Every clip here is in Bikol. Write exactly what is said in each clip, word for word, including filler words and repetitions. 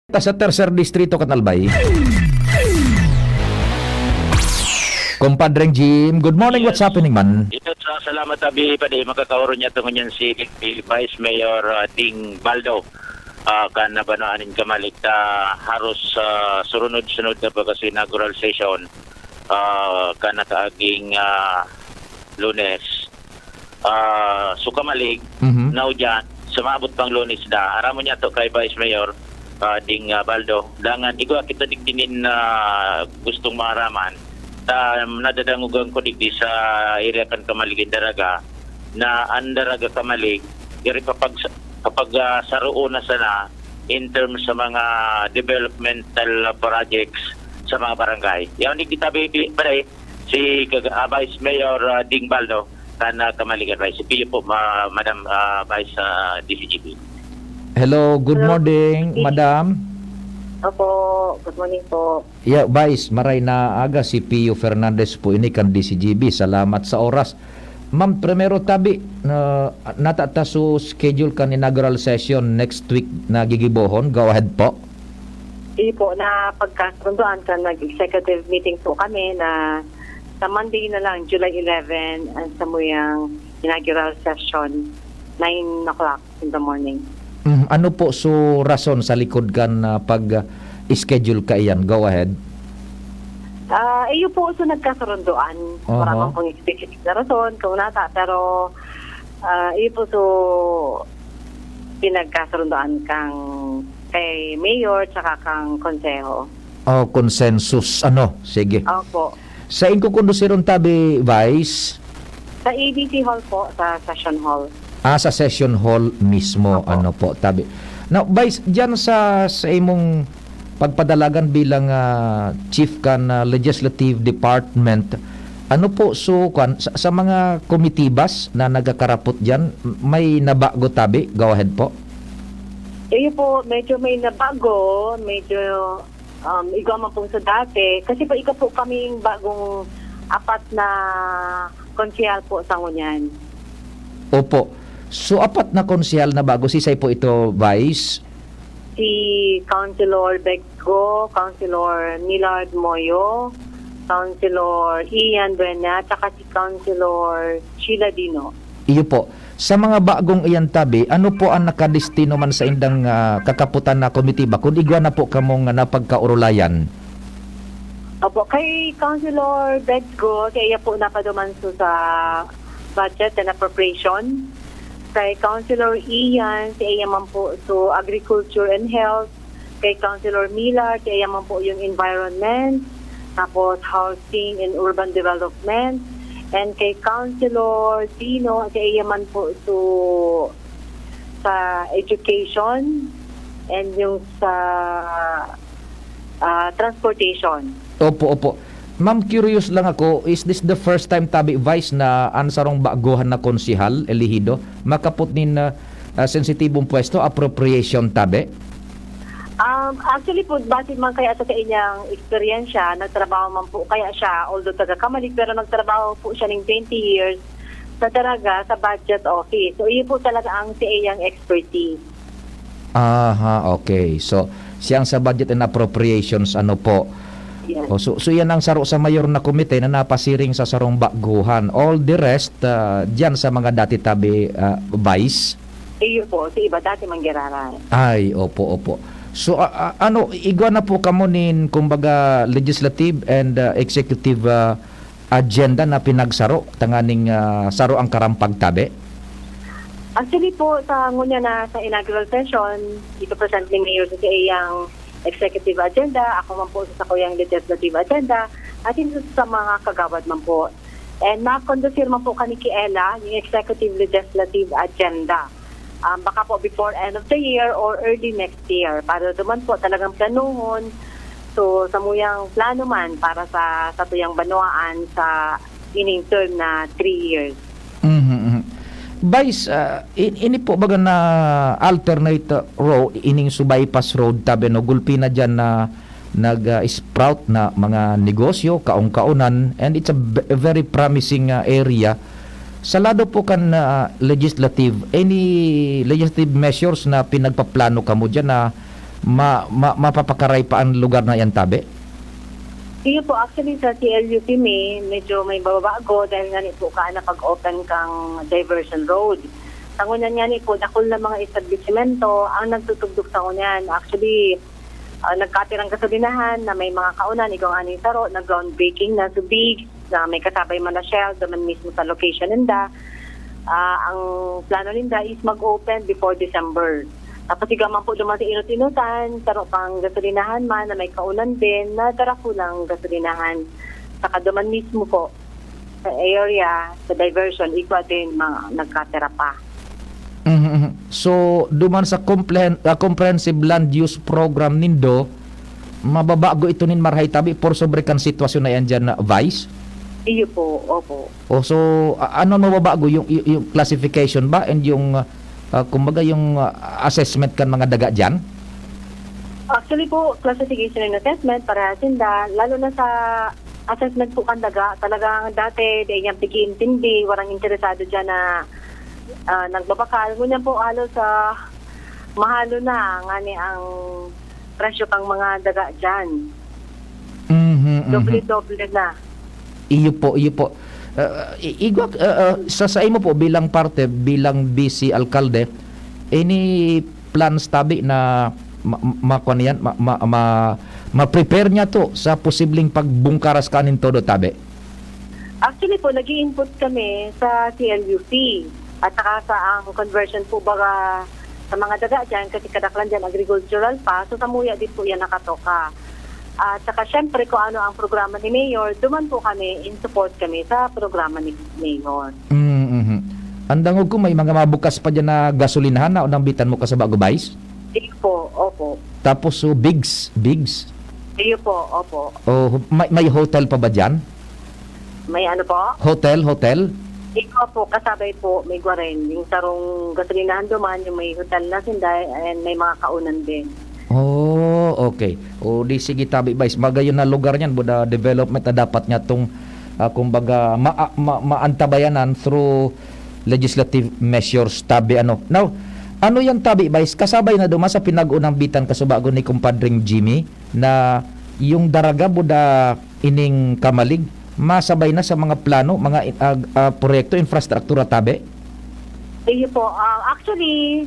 Ta sa Tercer Distrito kan Albay. Kumpadreng Jim, good morning. What's Yes. happening, man? Yes, ah, salamat, Abi. Padi, makakaoron niya tungo niyan si Vice Mayor, ah, Ding Baldo. Ah, kan nabanwaan nin Camalig ta haros, ah, surunod-sunod na baga sa inaugural session, ah, kan nakaaging, ah, Lunes. Ah, so Camalig, Mhm. now dyan, sa maabot pang Lunes na, aramon niya to kay Vice Mayor, ah, Ding, ah, Baldo. Dangan, igwa kita digdi nin, ah, gustong maaraman. Ta, nadadangogan ko digdi sa area kan Camalig in Daraga, na ang Daraga Camalig, diri kapag, kapag, ah, saroon na sana in terms sa mga developmental projects sa mga barangay. Yan, digdi tabi, pare, si Kag-, ah, Vice Mayor, ah, Ding Baldo, kan, ah, Camalig Advice. Piyo po, ma-, Madam, ah, Vice, ah, D C G B. Hello, good Hello. morning, Good madam. Opo, good morning po. Yeah, Vice, maray na aga, si Pio Fernandez po ini kan D C G B. Salamat sa oras. Ma'am, primero tabi, na, natata su schedule kan inaugural session next week na gigibohon. Go ahead po. Iyo po, napagkasunduan kan nag-executive meeting po kami na sa Monday na lang, July eleven, ang samuyang inaugural session, nine o'clock in the morning. Mm, ano po so rason sa likod kan, ah, pag, ah, schedule kaiyan? Go ahead. Ah, iyo po, so nagkasurunduan. Aha. Wala man pong specific na rason kung nata, pero, ah, iyo po, so pinagkasurunduan kang kay mayor tsaka kang konseho. Oh, consensus, ano? Sige. Opo. Sa inyo kondusirong tabi, Vice? Sa A B C Hall po, sa session hall. Ah, sa session hall mismo, Opo. ano po, tabi. Now, Vice, diyan sa, sa imong pagpadalagan bilang, ah, chief kan, ah, legislative department, ano po, so, kwan, sa, sa mga komitibas na nagkakarapot diyan, may nabago tabi? Go ahead po. Iyo po, medyo may nabago, medyo, um, igwa man pong sa dati. Kasi po, ika po kaming bagong apat na konsehal po sa ngunyan. Opo. So, apat na konsehal na bago. Sisay po ito, Vice? Si Councilor Beggo, Councilor Millard Moyo, Councilor Ian Buena, tsaka si Councilor Sheila Dino. Iyo po. Sa mga bagong iyan tabi, ano po ang nakadestino man sa indang, ah, kakaputan na komitiba kun igwa na po kamong napagkaorolayan? Opo, kay Councilor Bedgo, si iya po napaduman so sa budget and appropriation. Kay Councilor Ian, si iya man po so agriculture and health. Kay Councilor Mila, si iya man po yung environment, tapos housing and urban development. And kay Councilor Tino, si iya man po so sa education and yung sa, ah, transportation. Opo, opo. Ma'am, curious lang ako, is this the first time tabi, Vice, na ang sarong baguhan na konsehal, elehido, makapot nin, ah, ah, sensitibong pwesto, appropriation tabi? Um, actually po, base man kaya sa, sa inyang eksperyensya, nagtrabaho man po kaya siya, although taga Camalig, pero nagtrabaho po siya ng twenty years sa Daraga, sa budget office. So, iyo po talaga ang sa iyang expertise. Aha, okay. So, siyang sa budget and appropriations, ano po? Yes. O, so, so yan ang saro sa mayor na komite na napasiring sa sarong baguhan. All the rest, ah, diyan sa mga dati tabi, ah, Vice? Iyo po, sa iba dati manggiraran. Ay, opo, opo. So, a-, a-, ano, igwa na po kamo nin, kumbaga, legislative and, ah, executive, ah, agenda na pinagsaro tanganing, ah, saro ang karampag tabi? Actually po, sa ngunyan na sa inaugural session, ipapresent ni Mayor sa iyang executive agenda, ako man po sa sakuyang legislative agenda, asin sa, sa mga kagawad man po. And makondusir man po kani ki Ella, yung executive legislative agenda. Um, baka po before end of the year or early next year. Para duman po talagang planuhon. So, samuyang plano man para sa, sa tuyang banwaan sa ining term na three years. Mhm, mhm. Vice, ah, in-, ini po baga na alternate road, ining so bypass road, tabi, no, gulpi na diyan na nag, ah, sprout na mga negosyo, kaon-kaonan, and it's a v-, a very promising, ah, area. Sa lado po kan, ah, legislative, any legislative measures na pinagpaplano kamo diyan na ma-, ma-, mapapakaray pa an lugar na iyan tabi? Iyo po, actually, sa C L U P mi, medyo may bababago dahil ngani po kaan na pag-open kang diversion road. Sa ngunyan ngani po, dakul na mga establisimento ang nagtutugdok sa ngunyan. Actually, ah, nagkapirang gasolinahan na may mga kaunan, igwa ngani saro, nag-groundbreaking na, so big, na may kasabay man na Shell, duman mismo sa location ninda. Ah, ang plano ninda is mag-open before December. Tapos igwa man po duman sa inot-inotan, saro pang gasolinahan man na may kaunan din, na darakulang gasolinahan. Saka duman mismo po sa area, sa diversion, igwa din mga nagkapira pa. Mhm, mhm. So, duman sa comprehensive land use program nindo, mababago ito nin marahay tabi por sobre kan sitwasyon na iyan diyan, Vice? Iyo po, opo. O, so, a-, ano an mababago, yung, y-, yung classification ba and yung, ah, kumbaga yung, ah, assessment kan mga daga diyan? Actually po, classification and assessment, parehas sinda, lalo na sa assessment po kan daga, talagang dati dai niyan pag-iintindi, warang interesado diyan na, ah, nagbabakal. Ngunyan po halos, ah, mahalo na ngani ang presyo kang mga daga diyan. Mhm, mhm. Doble-doble na. Iyo po, iyo po. Ah, i-, igwa, ah, ah, sa, sa imo po bilang parte, bilang vice alkalde, any plans tabi na ma-, ma-, makuan iyan, ma-, ma-, ma-, ma-prepare niyato sa posibleng pagbungkaras kanin todo tabi? Actually po, nag-i-input kami sa C L U P at saka sa ang conversion po baga sa mga daga diyan, kasi kadaklan diyan agricultural pa, so samuya din po iyan nakatoka. At saka siyempre, kung ano ang programa ni Mayor, duman po kami, in support kami sa programa ni Mayor. Mm, mhm. An dangog ko, may mga mabukas pa diyan na gasolinahan na nambitan mo kasubago, Vice? Sige po, opo. Tapos, so, Bigs, Bigs? Iyo po, opo. Oh, may, may hotel pa ba diyan? May ano po? Hotel, hotel? Igwa po, kasabay po, may igwa rin. Yung sarong gasolinahan duman, yung may hotel na sinda, and may mga kaunan din. Oh, okay. O di sige tabi, Vice. Magayon na lugar niyan, buda development na dapat nga tong, ah, kumbaga, ma-, ma-, maantabayanan through legislative measures, tabi, ano. Now, ano yan, tabi, Vice? Kasabay na duman sa pinag-unambitan kasubago ni Kumpadring Jimmy na yung Daraga buda ining Camalig, masabay na sa mga plano, mga, ah, ah, proyekto, infrastruktura, tabi? Iyo po. Ah, actually,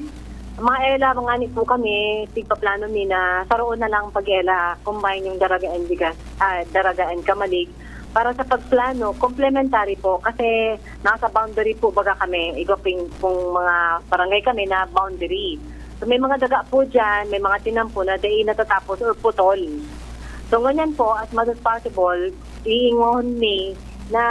mga ela, mga ni po kami, tigpaplano mi na saroon na lang pag-ela, combine yung Daraga and Bigas, ah, Daraga and Camalig, para sa pagplano, complementary po, kasi nasa boundary po baga kami, igwa ping-, pong mga barangay kami na boundary. So, may mga daga po diyan, may mga tinampo na dai natatapos or putol. So, ngunyan po, as much as possible, iingon mi na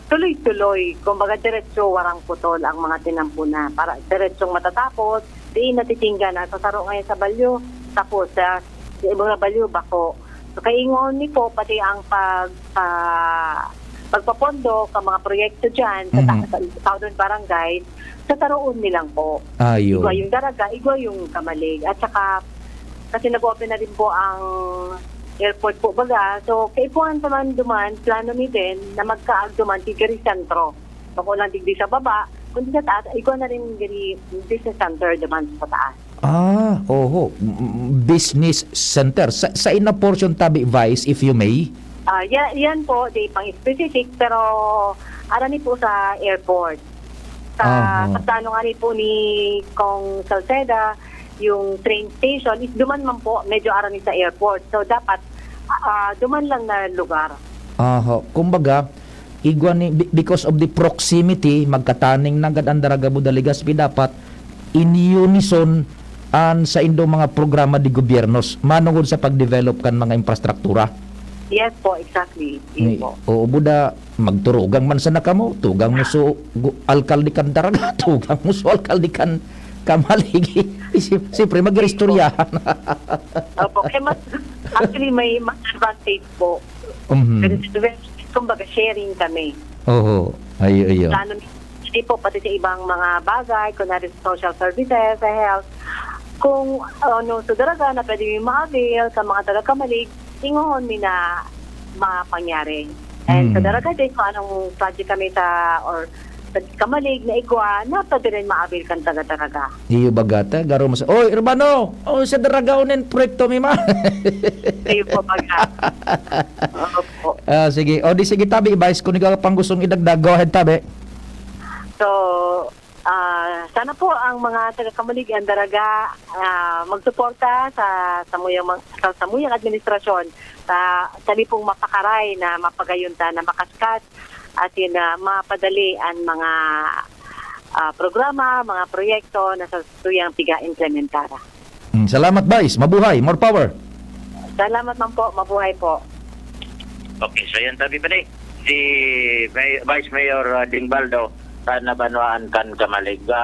tuloy-tuloy, kumbaga, diretso, warang putol ang mga tinampo na. Para diretsong matatapos, dai natitingga na. Sa saro ngayon sa balyo, tapos sa, sa ibang balyo, bako. So, kaiingon mi po, pati ang pag-, ah, pagpapondo ka mga proyekto diyan sa ta-, Mhm. sa Southern Barangays, sa taroon nilang po. Ayun. Igwa yung Daraga, igwa yung Camalig. At saka, kasi nag-open na din po ang airport po baga. So, kaipuhan pa man duman, plano mi din na magkaag duman, digdi sentro. Bako lang digdi sa baba, kundi sa taas, igwa na rin digdi business center duman sa taas. Ah, oho. M-, m-, business center. Sa, sa ina portion tabi, Vice, if you may? Ah, ya-, yan po, di pang specific, pero arani po sa airport. Sa, Aha. sa plano nga rin po ni Kong Salceda, yung train station is duman man po, medyo arani sa airport. So, dapat, ah, duman lang na lugar. Aha. Kumbaga, igwa ni, be-, because of the proximity, magkataning nanggad ang Daraga buda Legazpi, dapat in unison an saindong mga programa de gobyernos manongod sa pagdevelop kan mga infrastruktura. Yes po, exactly. Yes Ni-, po. Oo, buda, magturugang man sana kamo, tugang mo so gu-, alkalde kan Daraga, tugang mo so alkalde kan Camalig. Si-, siyempre, mag-istoryahan. Opo, kaya mas, actually, may mas advantage po. Mhm. Kasi, kumbaga, sharing kami. Oho. Ay, ay, ay. Plano ni, hindi po, pati sa ibang mga bagay, kunwari sa social services, sa health, kung ano sa Daraga na pwede mi ma-avail sa mga taga Camalig, ingohon mi na mapangyari. And sa Mhm. Daraga din, kung anong project kami sa, or Kamalig na igwa na pwede rin maabil kan taga Daraga. Iyo baga ta, garo mas, "Oy, Urbano! Oh, sa Daraga unen proyekto mi ma." Kayo po baga. Opo. Ah, sige. O di sige, tabi, Vice, kung ikaw pang gustong idagdag, go ahead, tabi. So, ah, sana po ang mga taga Kamalig, ang Daraga, ah, magsuporta sa samuyang mang- sa samuyang administrasyon sa kami pong mapakaray na mapagayon ta na makaskas at yun na mapadali ang mga ah, programa, mga proyekto na sa tuyang piga-implementara. Hmm, salamat, Vice. Mabuhay. More power. Salamat man po. Mabuhay po. Okay, so yan tabi pa ni si May- Vice Mayor uh, Dingbaldo sa nabanwaan kan Kamalig. Ah,